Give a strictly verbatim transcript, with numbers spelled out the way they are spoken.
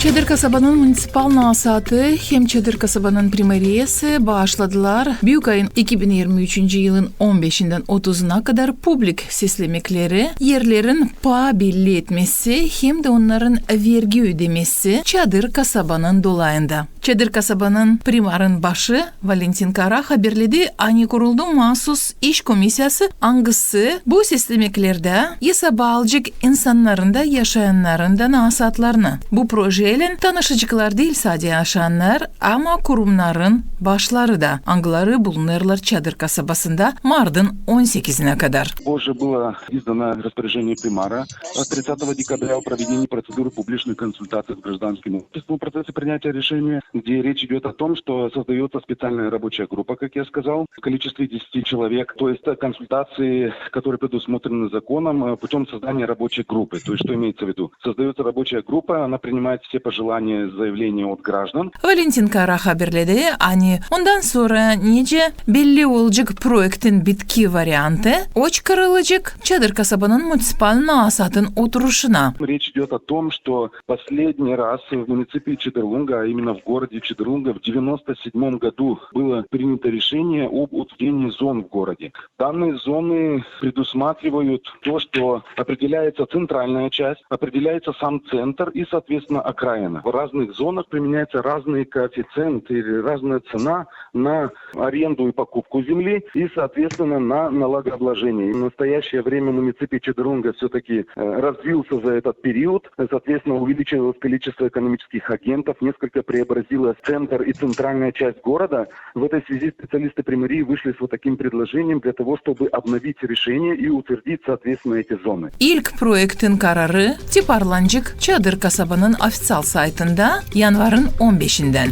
Çadır kasabanın munisipal nasaatı hem Çadır kasabanın primariyası başladılar büük ayın iki bin irmi üçüncü yılın on beşindän otuzuna kadar publik seslemekleri, erlerin paa belli etmesi hem dä onnarın vergi ödemesi Çadır kasabanın dolayında. Çadır kasabanın primarın başı Valentin Kara haberledi, ani kuruldu maasuz iş komissiyası, angısı bu seslemeklerdä esaba alacek insannarın da, yaşayannarın da nasaatlarını. Bu projeylän tanışaceklar diil sade yaşayannar, ama kurumnarın başları da, angıları bulunêrlar Çadır kasabasında martın on sekizinä kadar. Позже было издано распоряжение примара от тридцатого декабря о проведении процедуры публичной консультации с гражданским обществом в процессе принятия решения, где речь идёт о том, что создаётся специальная рабочая группа, как я сказал, в количестве десяти человек. То есть, э, консультации, которые предусмотрены законом, э, путём создания рабочей группы. То есть, что имеется в виду? Создаётся рабочая группа, она принимает все пожелания, заявления от граждан. Valentin Kara haberledi, ani ondan sora nicä belli olacek proektin bitki variantı, o çıkarılacek Çadır kasabanın munisipal nasaatın oturuşuna. Речь идёт о том, что последний раз в муниципии Чедерлунга, а именно в городе Чедерлунга, в девяносто седьмом году было принято решение об утверждении зон в городе. Данные зоны предусматривают то, что определяется центральная часть, определяется сам центр и, соответственно, окраина. В разных зонах применяются разные коэффициенты или разная цена на аренду и покупку земли и, соответственно, на налогообложение. В настоящее время муниципий Чедерлунга всё-таки, э, развился за этот период. Соответственно, увеличилось количество экономических агентов, несколько преобразилось центр и центральная часть города. В этой связи специалисты примарии вышли с вот таким предложением для того, чтобы обновить решение и утвердить, соответственно, эти зоны. İlk proektin kararı tiparlanacek Çadır kasabanın ofiţial saytında yanvarın on beşindän.